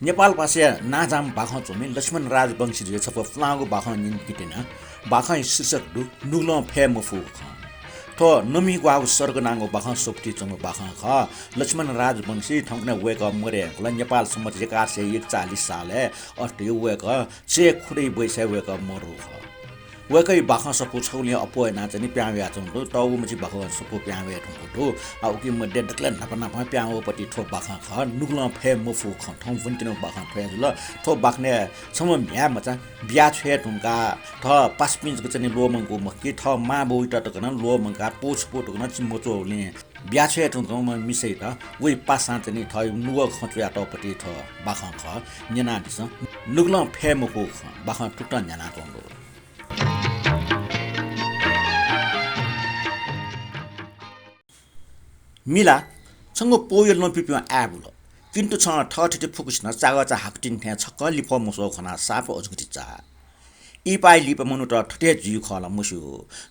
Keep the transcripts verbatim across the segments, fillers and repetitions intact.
नेपालपासाया नांजाःम्ह बाखं च्वमि लक्ष्मण राजवंशी जुया छपु पुलांगु बाखं न्यनेत्यना। बाखंया शीर्षक दु नुगलं फये मफुगु खँ। थ्व नमी ग्वाःगु सर्ग नांगु बाखं सफुतिइ च्वंगु बाखं खः। लक्ष्मण राजवंशी थौंकन्हय् वय्कः मदये धुंकल। नेपाल सम्बत एघार सय एकचालिस सालय् अथे वय्कः चय् खुदँया बैसाय् वय्कः मदु खः। वय्कःया बाखं सफू छगुलिं अप्वः यानाच्वनी, पिहां वयाच्वंगु दु। तःगु मछि बाखं सफू पिहां वये धुंकूगु दु। आ, उकी मध्ये दकलय् न्हापा न्हापां पिहां वःपति थ्व बाखं खः, नुगलं फये मफुगु खँ। थौं ब्वनेत्यनागु बाखं थ्व हे जुल। थ्व बाखनय् छम्ह म्ह्याय् मचा बिया छ्वये धुंकाः थः पासापिं जक च्वने ल्वःमंकूगु मखु कि, थः मां बौयात तक नं ल्वःमंकाः पौ छपौ तक नं चिं मच्वंगुलिं बिया छ्वये धुंकूम्ह मिसायात वया पासां च्वनी थःगु नुगः खँ च्वयातःपति थ्व बाखं खः। न्यनादिसँ। नुगलं फये मफुगु खँ बाखं थुकथं न्ह्यानाच्वंगु दु। मिला, छंगु पौया लं पिप्यू आय् बुल। किन्तु छं थःथिति फुक्कसिनं चागःचा हाकुतिनि थें छक्क लिफः मस्वःगु खनाः साप अजूगति चाः। इहिपाया लिपा मनूत थथे हे जुइगु खः ला मस्यू।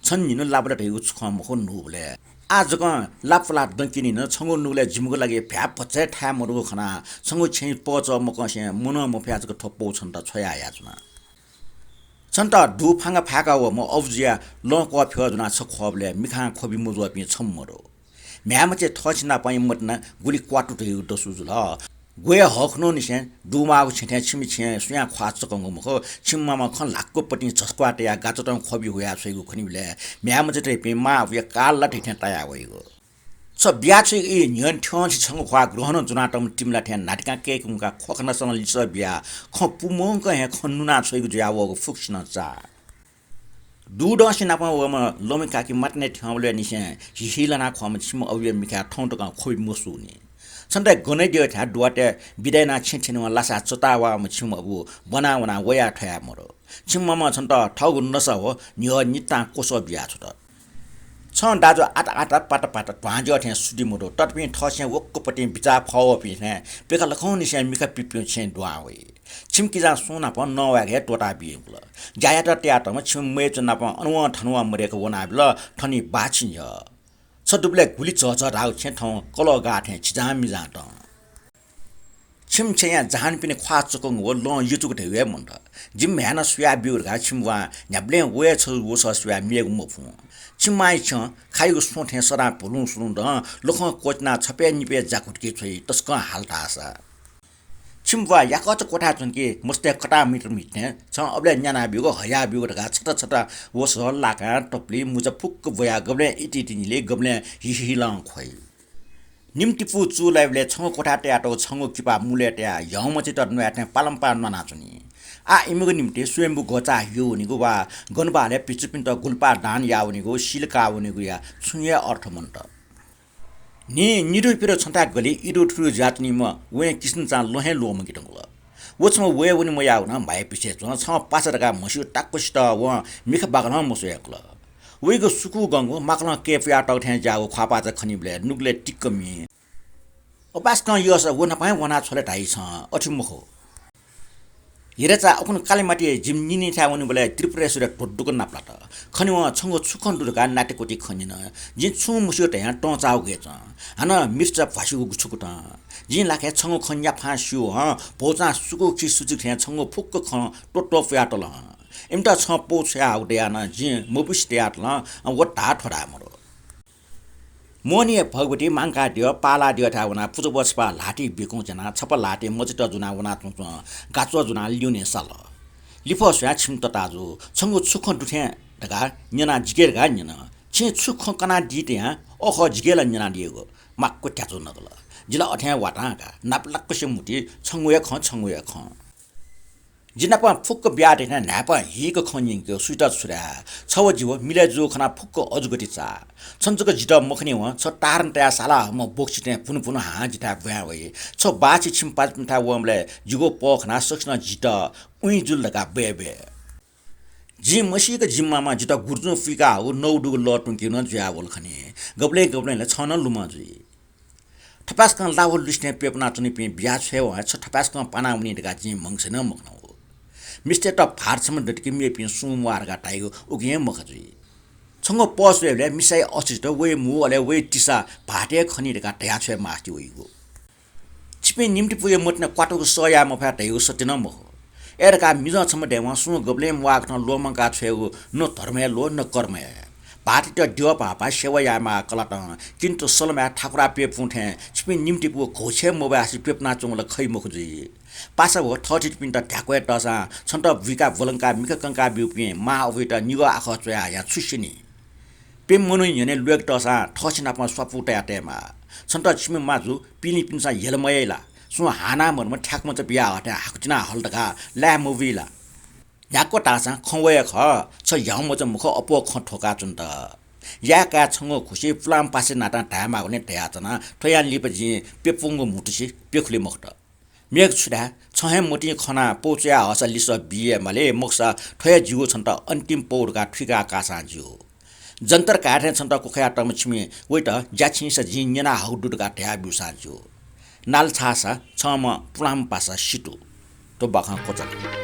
छन्हु न्हिन्हु लाबल धइगु छु खँ मखु न्हूबलय्। आः जकं लापलाः दंकेनि नं छंगु नुगलय् जिमिगु लागि भ्याः भचा हे थाय् मदुगु खनाः छंगु छेँय् पचः मकंसे मनं मफयाः जक थ्व पौ छन्त छ्वया हयाच्वना। छन्त दु फांगा फाय्का वःम्ह अबुजुया लं क्वःफ्यः ज्वनाः छ ख्वःबलय् मिखां ख्वबि मज्वःपिं छम्ह मदु। म्ह्याय्मचाया थःछि नापं मतिना गुलि क्वातु धइगु दसु जुल। ग्वय् हःखुन्हुनिसें दुमाःगु छेँ थें छिमि छेँय् सुयां ख्वाः चकंगु मखु। छिमि मामं खँ ल्हाक्कपतिं झसख्वाः तयाः गाचातं ख्वबि हुयाः छ्वइगु खनीबलय् म्ह्याय्मचायात वइपिं मां अबुया काल ला धइथें ताया वइगु। छ बिया छ्वइगु ई न्ह्यःने थ्यंछि छंगु ख्वाः ग्रहणं ज्वनातःम्ह तिमिला थें न्हातिकां कय्के मुंकाः ख्वखनासलं लिसः बियाः खँ पुमंकं हे खँ नुना छ्वइगु जुया वःगु फुक्कसिनं चाः। दुदंसे नापं वःम्ह लमि काकी मातिनाय् थ्यंबलय् निसें हिहिलाना ख्वःम्ह छिमि अबुया मिखाय् थौं तकं ख्वबि मस्वूनि। छन्त गनय् द्यः थाय् दुवातय् बिदा यानाः छेँ थ्यनेवं लासाय् चताः वःम्ह छिमि अबु ब्वना वनाः वयाः थ्वयाः मदु। छिमि मामं छन्त थःगु नसा व न्ह्यः नितां क्वसः बियाछ्वत। छं दाजु आत आत पात पात ध्वाँज्यः थें सुति मदु। ततपिं थःछेँ वक्कपतिं बिचाः फः वःपिं थें पेखा लखंनिसें मिखा पिप्यू छेँय् दुहां वइ। छिमि किजां सुं नाप नवायेक हे त्वःता बियंकुल। ज्या यायेत तयातःम्ह छिमि मय्जु नाप अनवं थनवं मदय्क वनाबिल, थनि बाःछि न्ह्यः। छ दुबलय् गुलि झःझः धाःगु छेँ थौं कलः गाः थें छिजां मिजां तं। छिमि छेँया जहानपिनि ख्वाः चकंगु व लं यचुक धइगु हे मन्त। जिमि म्ह्याय् नं सुया ब्यूगु धकाः छिमि बां न्ह्याबलें वय् छजु वसः सुयाः म्येगु मफुं। छिमि मांया छ्यं खाइगु स्वँ थें सदां भुलुं सुलुं दं, लखं क्वचिनाः छपय् निपय् जाकुतिके छ्वइ, तसकं हाल धाःसा। छिमि बाः याकःचा क्वथाय् च्वंकी मस्तय् कताः मित्र मित थें छं अबलय् न्यानाब्यूगु, हयाब्यूगु धकाः छता छता वसः, लाकां, टपली, मुजा फुक्क ब्वयाः गबलें इतिइति निली, गबलें हिहिलं ख्वइ। निम्ह तिपू चूलाइबलय् छंगु क्वथाय् तयातःगु छंगु किपा मुलय् तयाः ह्याउँमचायात न्वाये थें पालंपाः न्वानाच्वनी। आः इमिगु निंतिं स्वयम्भू ग्वचाः ह्यू वनेगु वा गन बहालय् भिक्षुपिन्त गुलिपा दान याः वनेगु, सिल काः वनेगुया छुं हे अर्थ मन्त। न्हि निदु पिदु छन्थाय् गलि इदु थुदु जुयाच्वनीम्ह वय् किसनचां लं हे ल्वःमंके धुंकल। व छम्ह वये वने मयाःगु नं म्हाय् पिछ्यय् च्वं। छं पासा धकाः म्हस्यू ताक्वसित वं मिखा बाकलं मस्वय्कल। वइगु सुकू गंगु माकलं कय्पुयातःगु थें ज्याःगु ख्वाःपाःचा खनीबलय् नुगलय् तिक्क मी। अपाय्सकं यःसा व नाप हे वनाछ्वले धाइ छं, अथे मखु। हिरेचा, अखुन कालिमाटी जिमि निनिथाय् वनेबलय् त्रिपुरेश्वरया ध्वदुक नापलात। खनेवं छंगु छु खँ दु धकाः नातिक्वति खँ न्यन। जिं छुं मस्यू धयां तंचाःगु हे च्वं। हानं मिर्चा भ्वासिगु गुछुकुतं। जिं लाखे छंगु खँ न्याफां स्यू हं, भौचां सुकू खि सुचुक थें छंगु फुक्क खँ त्वःत्वः पुयातल हं। इमित छं पौ छ्वयाहःगु दयाः नं जिं मबुसे तयातल हं, व धाः थ्व धाः मदु। मोहनीया भगवती मांकाद्यः पालाद्यःथाय् वनाः पुचःबः छपाः ल्हातिइ बिकुं च्यानाः छपा ल्हातिइ मचात ज्वनाः वनाच्वंच्वं गाच्वः ज्वनाः लिउने साल। लिफः स्वयाः छिमि तताजु, छंगु छु खँ दु थें धकाः न्यनाः जिके धकाः न्यन। छिं छु खँ कनादी तयां अखः जिके ला न्यनादियागु माक्व थ्याचु नकल। जि ला अथें वातां का, नापलाक्वसे मुति छंगु हे खँ, छंगु हे खँ। जि नाप फुक्क बियाः तयाथें न्हाय्पं हीक खँ न्यंकेगु सुइत छु धाये। छ व जि व मिलय् जूगु खनाः फुक्क अजूगति चाः। छं जक जितः मखनेवं छ तारं तयाः साला हःम्ह बोक्सी थें भुनु भुनु हां जिथाय् ब्वाँय् वइ। छ बाःछि छिमि पासापिन्थाय् वंबलय् जिगु पौ खनाः सकसिनं जितः उइँ जुल धकाः बय् बय्। जिं मसीक जिमि मामं जितः गुर्जुं पुइकाहःगु नौ दुगु लः त्वंकेगु नं जुयावल खनी। गबलें गबलें ला छं नं लुमं जुइ। थपाय्सकं लाव लुसे थें प्यपुनाच्वनीपिं बिया छ्वयेवं हे छ थपाय्सकं पानावनी धकाः जिं म्हगसय् नं मखनागु। मिस्तय्त भार छम्ह दत कि मेपिं सुं म्वाः धकाः धाइगु उकिं हे मखा जुइ। छंगु पौ स्वयेबलय् मिसाया असुजित वइ मू, अले वइ तिसा भाःतय् खनी धकाः धया छ्वये मास्ति वइगु। छिपिं निम्तिपुया मतिना क्वातुक सह याये मफया धयागु सत्य नं मखु। अय् धकाः मिजं छम्ह दयेवं सुं गबलें म्वाःकथं ल्वःमंका छ्वयेगु न धर्म हे ल्वः न कर्म हे। भाःतयात द्यः भाःपाः सेवा यायेमाः कलातं, किन्तु सलमाय् ठाकुरा प्यपुं थें छिपिं निम्तिपु घोछे मब्वाय् हासे प्यपुनाच्वंगु ला खइ मखु जुइ। पासा व थःथितिपिन्त ध्याक्व हे तःसां छन्त बुइका ब्वलंकाः मिखा कंका ब्यूपिं मां अबुइत निगः आखः च्वया हयां छु स्यनी? प्यम्ह मनू न्ह्यःने ल्वय्क तःसां थःछि नाप स्वापू तया तयेमाः। छन्त छिमि माजु पिलिपिन्सं यल मयाइ ला? सुं हानाः मदुम्ह थ्याक्मचा बिया हःथें हाकुचिना हल धकाः लाये मबुइ ला? न्ह्याक्व धाःसां खँ व हे खः, छ ह्याउँमचा मखु अप्वः खँ थ्वका च्वंत। याय् काय् छंगु खुसि पुलांपासे नातां धायेमाःगु नं धयाच्वना, थ्वयां लिपा जिं प्यपुंगु म्हुतुसि प्यखुले मखुत। मेगु छु धाये, छं हे मतिइ खनाः पौ च्वया हःसा लिसः बी हे माले, मखुसा थ्व हे जिगु छन्त अन्तिम पौ धकाः थुइका काःसां ज्यू। जन्तर काय् थें छन्त क्वखया तःम्ह छिमि वइत ज्याछिंसा जिं न्यना हःगु दु धकाः धया ब्यूसां ज्यू। नाल छाःसा छंम्ह पुलांपासा सितु। थ्व बाखं क्वचाल।